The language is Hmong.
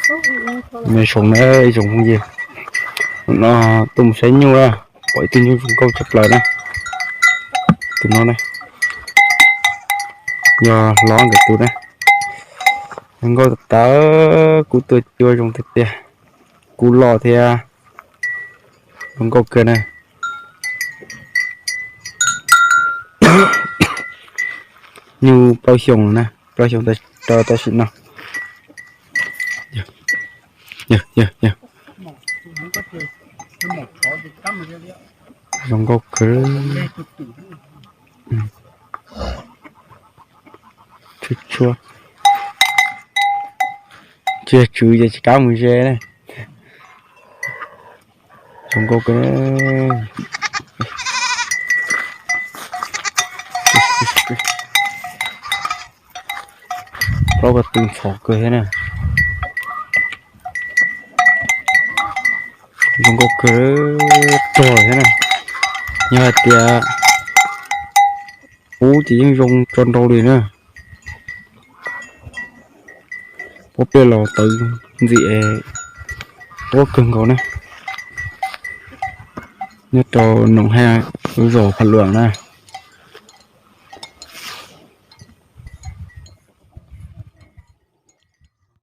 Me soom na ib tsoom phooj ywg, no tuaj mus saib nyuj na, pom ib tug nyuj zoo nkauj tshaj plaws na. Tus no na, yog hlob nkawd tus na. Zoo nkauj tas tas, kub tuaj cua zoo tiag tiag, kub loj thiab zoo nkauj kawg na. Nyuj plaub xyoos na, plaub xyoos rau tam sim no. Yog, yog, yog. Zoo nkauj kawg. Tsuag tsuag. Tsis yog tswv ces tsis kav mus ze na. Zoo nkauj kawg. Plaub ko tw ntxhov kawg thiab na. Zoo nkauj kawg, rog thiab na. Yog hais tias pub ces yeej zoo tso nrau li na. Pob pliaj los tawv ntxim, tuab kawg nkaus na. Nyob rau Noom Haj, lub zos Pha Luam na.